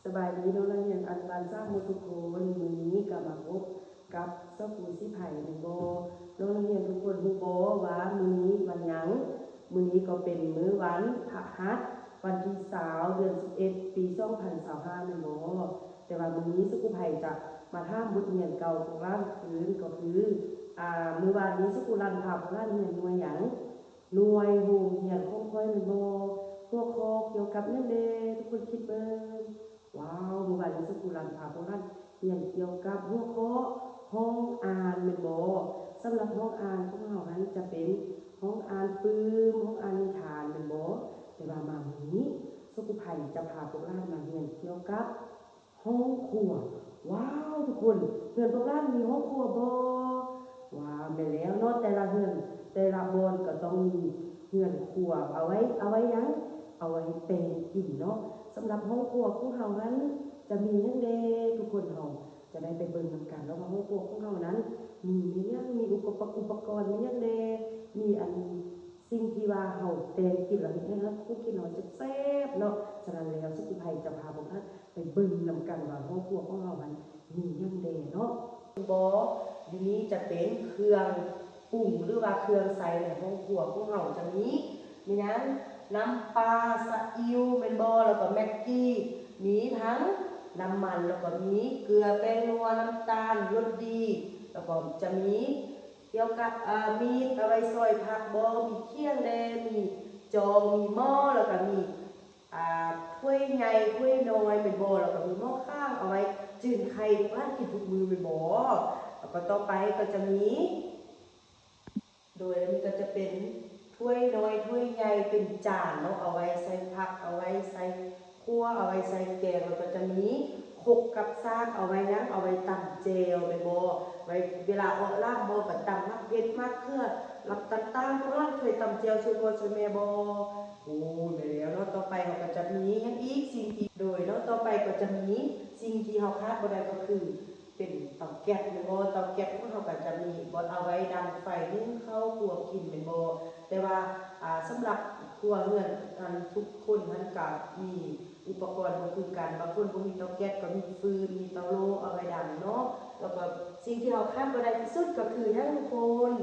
ສະບາຍດີນ້ອງນັກຮຽນອະນຸບານສາມໝົດທຸກຄົນ. ມື້ນີ້ກໍມາພົບກັບສາວຄູສີໄພແມ່ນບໍ່? ນ້ອງນັກຮຽນທຸກຄົນຮູ້ບໍ່ວ່າມື້ນີ້ວັນຫຍັງ? ມື້ນີ້ກໍເປັນມື້ວັນພະຫັດ ວັນທີຊາວ ເດືອນສິບເອັດ ປີສອງພັນຊາວຫ້າແມ່ນບໍ່? ແຕ່ວ່າມື້ນີ້ສາວຄູໄພຈະມາຖາມບົດຮຽນເກົ່າຂອງຫຼານຄືນ ກໍຄື ອາ ມື້ວານນີ້ສາວຄູລັນພາພວກຫຼານຮຽນໜ່ວຍຫຍັງ? ໜ່ວຍໂຮງຮຽນຂອງຂ້ອຍແມ່ນບໍ່? ຫົວຂໍ້ກ່ຽວກັບຫຍັງແດ່? ທຸກຄົນຄິດເບິ່ງ. ວ້າວ ມື້ວານນີ້ສາວຄູລັນພາພວກຫຼານຮຽນກ່ຽວກັບຫົວຂໍ້ຫ້ອງອ່ານແມ່ນບໍ່? ສຳລັບຫ້ອງອ່ານຂອງເຮົາຫັ້ນຈະເປັນຫ້ອງອ່ານປຶ້ມ ຫ້ອງອ່ານນິທານແມ່ນບໍ່? ແຕ່ວ່າມາມື້ນີ້ສາວຄູໄພຈະພາພວກຫຼານມາຮຽນກ່ຽວກັບ ຫ້ອງຄົວ. ວ້າວ ທຸກຄົນ ເຮືອນພວກຫຼານມີຫ້ອງຄົວບໍ່? ວ້າວ ແມ່ນແລ້ວເນາະ ແຕ່ລະເຮືອນ ແຕ່ລະບ່ອນກໍຕ້ອງມີເຮືອນຄົວ ເອົາໄວ້ ເອົາໄວ້ຫຍັງ? ເອົາໄວ້ແຕ່ງກິນເນາະ. ສຳລັບຫ້ອງຄົວຂອງເຮົາຫັ້ນຈະມີຫຍັງແດ່? ທຸກຄົນເຮົາຈະໄດ້ໄປເບິ່ງນຳກັນເນາະ ວ່າຫ້ອງຄົວຂອງເຮົານັ້ນມີແມ່ນຫຍັງ? ມີອຸປະ ອຸປະກອນແມ່ນຫຍັງແດ່? ມີອັນ ສິ່ງທີ່ວ່າເຮົາແຕ່ງກິນແລ້ວເຮັດໃຫ້ເຮົາ ເຮົາກິນເຮົາແຊບໆເນາະ. ສະນັ້ນແລ້ວ ສາວຄູໄພຈະພາພວກທ່ານໄປເບິ່ງນຳກັນວ່າຫ້ອງຄົວຂອງເຮົາຫັ້ນມີຫຍັງແດ່ເນາະ. ບໍ່ ຢູ່ນີ້ຈະເປັນເຄື່ອງປຸງ ຫຼືວ່າເຄື່ອງໃຊ້ໃນຫ້ອງຄົວຂອງເຮົາ ຈະມີ ມີຫຍັງ? ນ້ຳປາ ຊາອິ້ວແມ່ນບໍ່? ແລ້ວກໍແມັກກີ ມີທັງນ້ຳມັນ ແລ້ວກໍມີເກືອ ແປ້ງນົວ ນ້ຳຕານ ລົດດີ ແລ້ວກໍຈະມີ ກ່ຽວກັບ ເອີ ມີດເອົາໄວ້ຊອຍຜັກບໍ່? ມີຂຽງແດ່ ມີຈອງ ມີໝໍ້ ແລ້ວກໍມີ ອ່າ ຖ້ວຍໃຫຍ່ ຖ້ວຍນ້ອຍແມ່ນບໍ່? ແລ້ວກໍມີໝໍ້ຂ້າງເອົາໄວ້ຈືນໄຂ່ລູກຫຼານກິນທຸກມື້ແມ່ນບໍ່? ແລ້ວກໍຕໍ່ໄປກໍຈະມີ ໂດຍ ອັນນີ້ກໍຈະເປັນຖ້ວຍນ້ອຍ ຖ້ວຍໃຫຍ່ ເປັນຈານເນາະ ເອົາໄວ້ໃສ່ຜັກ ເອົາໄວ້ໃສ່ ຄົວ ເອົາໄວ້ໃສ່ແກງ ແລ້ວກໍຈະມີຄົກກັບຊາກ ເອົາໄວ້ຫຍັງ? ເອົາໄວ້ຕຳແຈ່ວແມ່ນບໍ່? ໄວ້ເວລາອອກລາບບໍ່ ກໍຕຳໝາກເຜັດ ໝາກເຂືອ ລຳຕ່າງໆ ພວກຫຼານເຄີຍຕຳແຈ່ວຊ່ວຍພໍ່ຊ່ວຍແມ່ບໍ່? ໂອ້ ແມ່ນແລ້ວເນາະ. ຕໍ່ໄປເຮົາກໍຈະມີຫຍັງອີກ? ສິ່ງທີ່ ໂດຍເນາະ ຕໍ່ໄປກໍຈະມີສິ່ງທີ່ເຮົາຂາດບໍ່ໄດ້ກໍຄື ເປັນເຕົາແກັສແມ່ນບໍ່? ເຕົາແກັສຂອງເຮົາກໍຈະມີບ່ອນເອົາໄວ້ດັງໄຟ ໜຶ້ງເຂົ້າ ຄົວກິນແມ່ນບໍ່? ແຕ່ວ່າ ອ່າ ສຳລັບຄົວເຮືອນຫັ້ນ ທຸກຄົນຫັ້ນກໍມີອຸປະກອນບໍ່ຄືກັນ ບາງຄົນບໍ່ມີເຕົາແກັສກໍມີຟືນ ມີເຕົາໂລ່ເອົາໄວ້ດັງເນາະ. ແລ້ວກໍສິ່ງທີ່ເຮົາຂາດບໍ່ໄດ້ທີ່ສຸດກໍຄືຫຍັງທຸກຄົນ?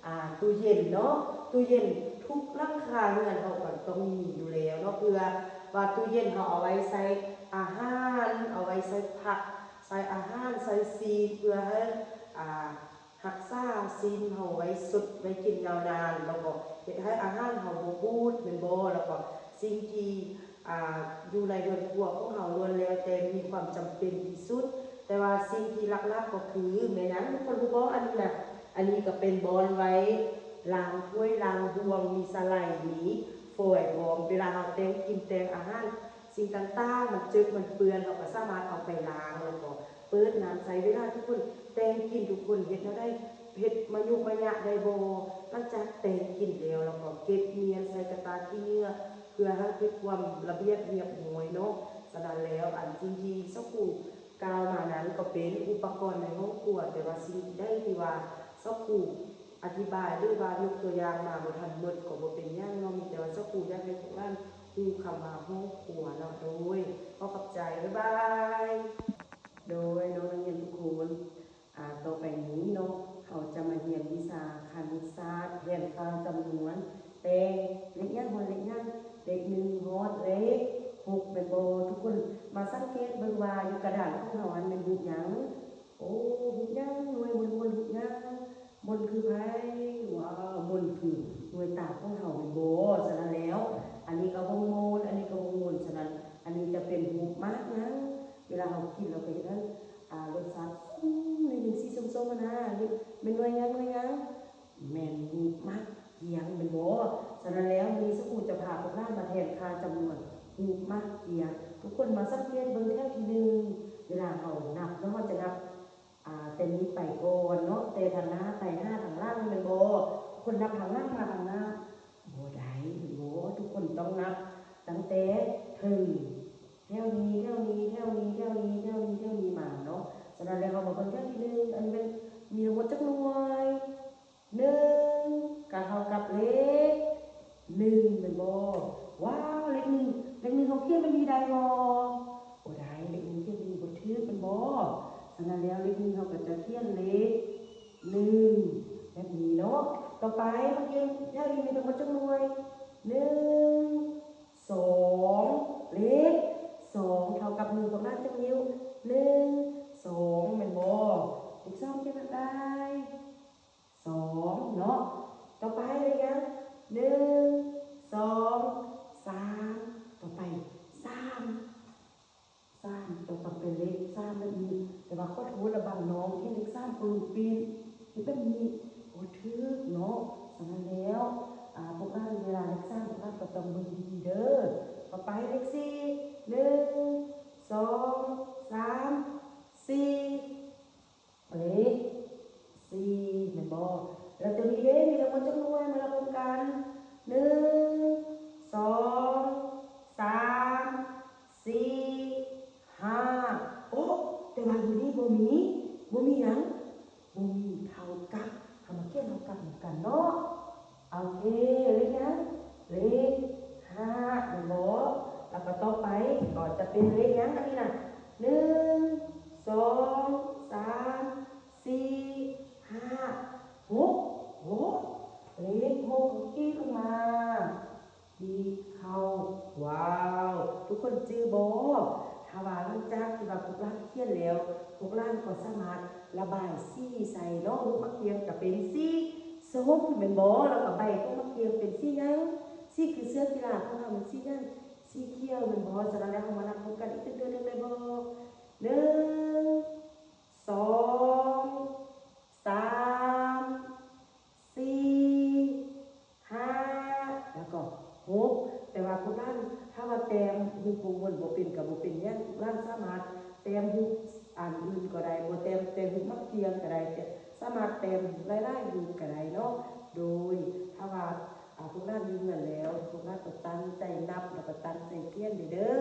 ອ່າ ຕູ້ເຢັນເນາະ ຕູ້ເຢັນ ທຸກຫຼັງຄາເຮືອນເຮົາກໍຕ້ອງມີຢູ່ແລ້ວເນາະ ເພື່ອວ່າຕູ້ເຢັນເຮົາເອົາໄວ້ໃສ່ອາຫານ ເອົາໄວ້ໃສ່ຜັກ ໃສ່ອາຫານ ໃສ່ຊີນ ເພື່ອໃຫ້ ອ່າ ຮັກສາຊີ້ນເຮົາໄວ້ສົດ ໄວ້ກິນຍາວນານ ແລ້ວກໍເຮັດໃຫ້ອາຫານເຮົາບໍ່ບູດແມ່ນບໍ່? ແລ້ວກໍສິ່ງທີ່ ອ່າ ຢູ່ໃນເຮືອນຄົວຂອງເຮົາລ້ວນແລ້ວແຕ່ມີຄວາມຈຳເປັນທີ່ສຸດ ແຕ່ວ່າສິ່ງທີ່ຫຼັກໆກໍຄືແມ່ນຫຍັງ ທຸກຄົນຮູ້ບໍ່? ອັນນີ້ນະ ອັນນີ້ກໍເປັນບ່ອນໄວ້ລ້າງຖ້ວຍລ້າງບ່ວງ ມີສະໄຫຼ ມີຟອຍພ້ອມ ເວລາເຮົາແຕ່ງກິນແຕ່ງອາຫານ ສິ່ງຕ່າງໆ ມັນເຈິກມັນເປື້ອນ ເຮົາກໍສາມາດເອົາໄປລ້າງ ແລ້ວກໍເປີດນ້ຳໃຊ້. ເວລາທຸກຄົນແຕ່ງກິນ ທຸກຄົນເຮັດແນວໃດ? ເຮັດມະຍຸມະຍະໄດ້ບໍ່? ຫຼັງຈາກແຕ່ງກິນແລ້ວ ແລ້ວກໍເກັບມ້ຽນໃສ່ກະຕ່າຂີ້ເຫຍື້ອ ເພື່ອໃຫ້ເກີດຄວາມລະບຽບຮຽບຮ້ອຍເນາະ. ສະນັ້ນແລ້ວ ອັນສິ່ງທີ່ສາວຄູກ່າວມານັ້ນ ກໍເປັນອຸປະກອນໃນຫ້ອງຄົວ ແຕ່ວ່າສິ່ງໃດທີ່ວ່າສາວຄູ ອະທິບາຍ ຫຼືວ່າຍົກຕົວຢ່າງມາບໍ່ທັນໝົດກໍບໍ່ເປັນຫຍັງເນາະ ມີແຕ່ວ່າສາວຄູຢາກໃຫ້ພວກຫຼານຮູ້ຄຳວ່າຫ້ອງຄົວເນາະ. ໂດຍ ຂໍຂອບໃຈ ບາຍບາຍ. ໂດຍ ນ້ອງນັກຮຽນທຸກຄົນ ອາ ຕໍ່ໄປນີ້ເນາະ ເຮົາຈະມາຮຽນວິຊາຄະນິດສາດ ແຜນຄ່າຈຳນວນ ແຕ່ເລກຫຍັງຮອດເລກຫຍັງ? ເລກໜຶ່ງຮອດເລກຫົກແມ່ນບໍ່? ທຸກຄົນມາສັງເກດເບິ່ງວ່າຢູ່ກະດານຂອງເຮົາຫັ້ນແມ່ນຮູບຫຍັງ? ໂອ້ ຮູບຫຍັງ? ໜ່ວຍມົນໆ ຮູບຫຍັງ? ມົນຄືໃຜ? ວ້າວ ມົນຄືໜ່ວຍຕາຂອງເຮົາແມ່ນບໍ່? ສະນັ້ນແລ້ວ ອັນນີ້ກໍວົງມົນ ອັນນີ້ກໍວົງມົນ ສະນັ້ນ ອັນນີ້ຈະເປັນຮູບໝາກຫຍັງ? ເວລາເຮົາກິນ ເຮົາກໍເຮັດໃຫ້ ອາ ລົດຊາດສົ້ມໜ້ອຍໜຶ່ງ ສີສົ້ມໆຫັ້ນນະ ແມ່ນໜ່ວຍຫຍັງ? ໜ່ວຍຫຍັງ? ແມ່ນຮູບໝາກກຽງແມ່ນບໍ່? ສະນັ້ນແລ້ວ ມື້ນີ້ສາວຄູຈະພາພວກຫຼານມາແທນຄ່າຈຳນວນຮູບໝາກກຽງ. ທຸກຄົນມາສັງເກດເບິ່ງແຖວທີໜຶ່ງ ເວລາເຮົານັບເນາະ ເຮົາຈະນັບ ອາ ແຕ່ນີ້ໄປກ່ອນເນາະ ແຕ່ທາງໜ້າໄປຫາທາງຫຼັງແມ່ນບໍ່? ຄົນນັບທາງຫຼັງມາທາງໜ້າ ບໍ່ໄດ້ແມ່ນບໍ່? ທຸກຄົນຕ້ອງນັບຕັ້ງແຕ່ເທິງ ແຖວນີ້ ແຖວນີ້ ແຖວນີ້ ແຖວນີ້ ແຖວນີ້ ແຖວນີ້ມາເນາະ. ສະນັ້ນແລ້ວ ເຮົາມາເບິ່ງແຖວທີໜຶ່ງ ອັນນີ້ແມ່ນມີທັງໝົດຈັກໜ່ວຍ? ໜຶ່ງ ກໍເທົ່າກັບເລກໜຶ່ງແມ່ນບໍ່? ວ້າວ ເລກໜຶ່ງ ເລກໜຶ່ງເຮົາຂຽນແບບນີ້ໄດ້ບໍ່? ບໍ່ໄດ້. ແບບນີ້ ແຕ່ວ່າຂໍໂທດລະບາງນ້ອງເຮັດເລກສາມໂຕເປັນ ເຮັດແບບນີ້ບໍ່ຖືກເນາະ. ສະນັ້ນແລ້ວ ອາ ພວກຫຼານເວລາເລກສາມ ພວກຫຼານກໍຕ້ອງເບິ່ງດີໆເດີ. ຕໍ່ໄປເລກສີ່ ໜຶ່ງ ສອງ ສາມ ສີ່ ເລກສີ່ແມ່ນບໍ່? ແລ້ວຕົວນີ້ເດ້ ມີທັງໝົດຈັກໜ່ວຍ? ມານັບພ້ອມກັນ ໜຶ່ງ ສອງ ສາມ ສີ່ ຫ້າ ໂອ້ ແຕ່ວ່າຢູ່ນີ້ບໍ່ມີ ບໍ່ມີຫຍັງ ບໍ່ມີເທົ່າກັບ. ເຮົາມາຂຽນເທົ່າກັບນຳກັນເນາະ. ໂອເຄ ເລກຫຍັງ? ເລກຫ້າແມ່ນບໍ່? ແລ້ວກໍຕໍ່ໄປກໍຈະເປັນເລກຫຍັງອັນນີ້ນະ? ໜຶ່ງ ສອງ ສາມ ສີ່ ຫ້າ ຫົກ ຫົກ ເລກຫົກກໍຂີດລົງມາ ຂີດເຂົ້າ. ວ້າວ ທຸກຄົນຈື່ບໍ່? ຖ້າວ່າຫຼັງຈາກທີ່ວ່າພວກຫຼານຂຽນແລ້ວ ພວກຫຼານກໍສາມາດລະບາຍສີໃສ່ເນາະ. ຮູບໝາກທຽນກໍເປັນສີສົ້ມແມ່ນບໍ່? ແລ້ວກໍໃບຂອງໝາກທຽນເປັນສີຫຍັງ? ສີຄືເສື້ອກິລາຂອງເຮົາແມ່ນສີຫຍັງ? ສີຂຽວແມ່ນບໍ່? ສະນັ້ນແລ້ວ ເຮົາມານັບພ້ອມກັນອີກເທື່ອໜຶ່ງໄດ້ບໍ່? ໜຶ່ງ ສອງ ສາມ ສີ່ ຫ້າ ແລ້ວກໍຫົກ. ແຕ່ວ່າພວກຫຼານ ຖ້າວ່າແຕ້ມຮູບວົງວົນບໍ່ເປັນກໍບໍ່ເປັນຫຍັງ, ພວກຫຼານສາມາດແຕ້ມຮູບອັນອື່ນກໍໄດ້, ບໍ່ແຕ້ມແຕ່ຮູບໝາກທຽນກໍໄດ້, ແຕ່ສາມາດແຕ້ມຫຼາຍໆຮູບກໍໄດ້ເນາະ. ໂດຍ ຖ້າວ່າ ອາ ພວກຫຼານຢູ່ເຮືອນແລ້ວ ພວກຫຼານກໍຕັ້ງໃຈນັບ ແລ້ວກໍຕັ້ງໃຈຂຽນເດີ.